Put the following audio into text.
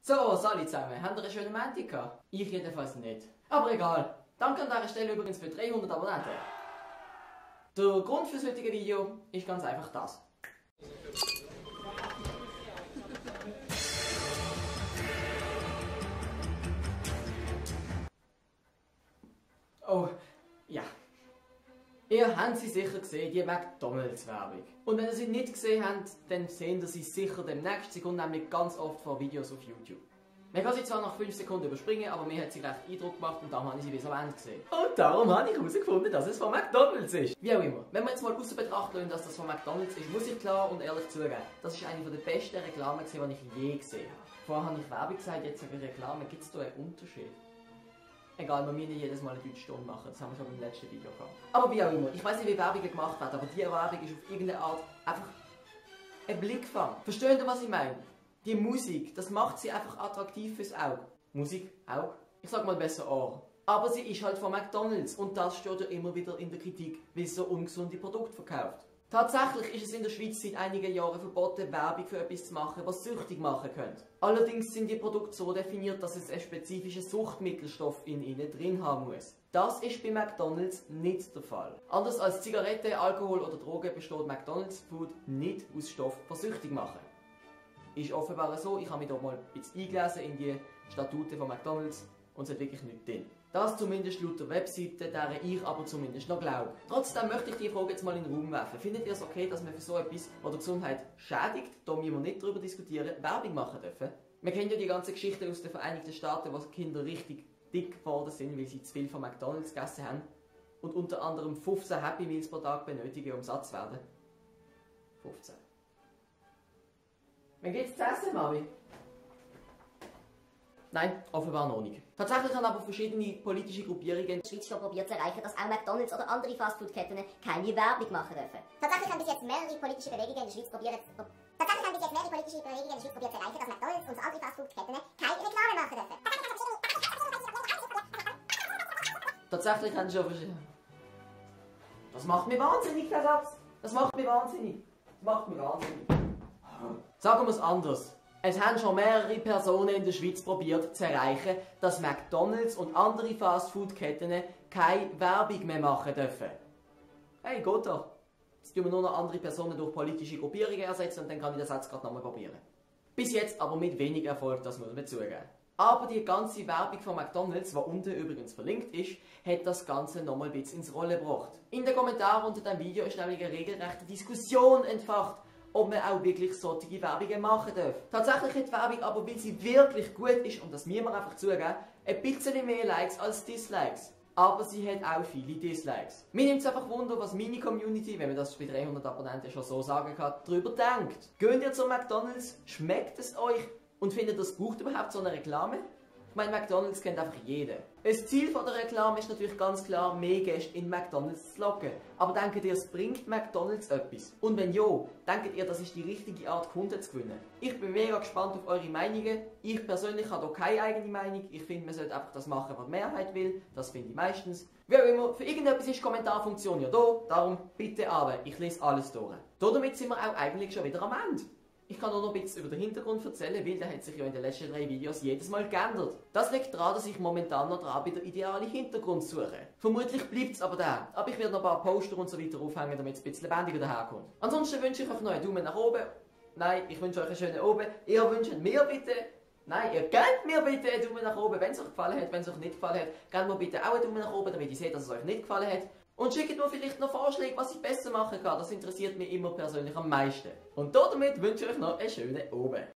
So, Sali zusammen, habt ihr einen schönen Montag gehabt? Ich jedenfalls nicht. Aber egal. Danke an dieser Stelle übrigens für 300 Abonnenten. Der Grund für das heutige Video ist ganz einfach das. Oh, ja. Ihr habt sie sicher gesehen, die McDonalds-Werbung. Und wenn ihr sie nicht gesehen habt, dann sehen ihr sie sicher demnächst. Sie kommt nämlich ganz oft vor Videos auf YouTube. Man kann sie zwar nach 5 Sekunden überspringen, aber mir hat sie recht Eindruck gemacht und darum habe ich sie bis am Ende gesehen. Und darum habe ich herausgefunden, dass es von McDonalds ist. Wie auch immer. Wenn wir jetzt mal außer Betracht lassen, dass das von McDonalds ist, muss ich klar und ehrlich zugeben, das ist eine der besten Reklamen, die ich je gesehen habe. Vorher habe ich Werbung gesagt, jetzt sage ich Reklame. Gibt es da einen Unterschied? Egal, wir müssen nicht jedes Mal eine deutsche Stunde machen, das haben wir schon beim letzten Video gehabt. Aber wie auch immer, ich weiß nicht, wie Werbung gemacht wird, aber diese Werbung ist auf irgendeine Art einfach ein Blickfang. Versteht ihr, was ich meine? Die Musik, das macht sie einfach attraktiv fürs Auge. Musik, Auge? Ich sag mal besser Ohr. Aber sie ist halt von McDonalds und das steht ja immer wieder in der Kritik, wie sie so ungesunde Produkte verkauft. Tatsächlich ist es in der Schweiz seit einigen Jahren verboten, Werbung für etwas zu machen, was süchtig machen könnte. Allerdings sind die Produkte so definiert, dass es einen spezifischen Suchtmittelstoff in ihnen drin haben muss. Das ist bei McDonalds nicht der Fall. Anders als Zigaretten, Alkohol oder Drogen besteht McDonalds Food nicht aus Stoff, was süchtig machen. Ist offenbar so, ich habe mich da mal ein bisschen eingelesen in die Statuten von McDonalds und es hat wirklich nichts drin. Das zumindest laut der Webseite, deren ich aber zumindest noch glaube. Trotzdem möchte ich die Frage jetzt mal in den Raum werfen. Findet ihr es okay, dass wir für so etwas, was der Gesundheit schädigt, da müssen wir nicht darüber diskutieren, Werbung machen dürfen? Wir kennen ja die ganze Geschichte aus den Vereinigten Staaten, wo Kinder richtig dick geworden sind, weil sie zu viel von McDonalds gegessen haben und unter anderem 15 Happy Meals pro Tag benötigen, um satt zu werden. 15. Wann geht's zu essen, Mami? Nein, offenbar noch nicht. Tatsächlich haben aber verschiedene politische Gruppierungen in der Schweiz schon probiert zu erreichen, dass auch McDonalds oder andere Fastfood-Ketten keine Werbung machen dürfen. Tatsächlich haben bis jetzt mehrere politische Bewegungen in der Schweiz probiert zu erreichen, dass McDonalds und andere Fastfood-Ketten keine Reklame machen dürfen. Tatsächlich haben sie schon verschiedene. Das macht mich wahnsinnig, der Satz. Das macht mich wahnsinnig. Das macht mich wahnsinnig. Sagen wir es anders. Es haben schon mehrere Personen in der Schweiz probiert zu erreichen, dass McDonalds und andere Fastfood-Ketten keine Werbung mehr machen dürfen. Hey, geht doch. Jetzt tun wir nur noch andere Personen durch politische Gruppierungen ersetzen und dann kann ich den Satz gerade nochmal probieren. Bis jetzt aber mit wenig Erfolg, das muss man zugeben. Aber die ganze Werbung von McDonalds, die unten übrigens verlinkt ist, hat das Ganze nochmal ein bisschen ins Rollen gebracht. In den Kommentaren unter dem Video ist nämlich eine regelrechte Diskussion entfacht, ob man auch wirklich solche Werbungen machen darf. Tatsächlich hat die Werbung aber, weil sie wirklich gut ist, und das müssen wir einfach zugeben, ein bisschen mehr Likes als Dislikes. Aber sie hat auch viele Dislikes. Mir nimmt es einfach Wunder, was meine Community, wenn man das bei 300 Abonnenten schon so sagen kann, darüber denkt. Geht ihr zu McDonalds? Schmeckt es euch? Und findet ihr, es braucht überhaupt so eine Reklame? Ich meine, McDonalds kennt einfach jeder. Das Ziel von der Reklame ist natürlich ganz klar, mehr Gäste in McDonalds zu locken. Aber denkt ihr, es bringt McDonalds etwas? Und wenn ja, denkt ihr, das ist die richtige Art, Kunden zu gewinnen? Ich bin mega gespannt auf eure Meinungen. Ich persönlich habe hier keine eigene Meinung. Ich finde, man sollte einfach das machen, was die Mehrheit will. Das finde ich meistens. Wie auch immer, für irgendetwas ist die Kommentarfunktion ja da. Darum bitte aber, ich lese alles durch. Damit sind wir auch eigentlich schon wieder am Ende. Ich kann nur noch ein bisschen über den Hintergrund erzählen, weil der hat sich ja in den letzten 3 Videos jedes Mal geändert. Das liegt daran, dass ich momentan noch dran bin, den idealen Hintergrund zu suchen. Vermutlich bleibt es aber da. Aber ich werde noch ein paar Poster und so weiter aufhängen, damit es ein bisschen lebendiger daherkommt. Ansonsten wünsche ich euch noch einen Daumen nach oben. Nein, ich wünsche euch einen schönen oben. Ihr wünscht mir bitte... Nein, ihr gebt mir bitte einen Daumen nach oben, wenn es euch gefallen hat. Wenn es euch nicht gefallen hat, gebt mir bitte auch einen Daumen nach oben, damit ich sehe, dass es euch nicht gefallen hat. Und schickt mir vielleicht noch Vorschläge, was ich besser machen kann. Das interessiert mich immer persönlich am meisten. Und damit wünsche ich euch noch einen schönen Abend.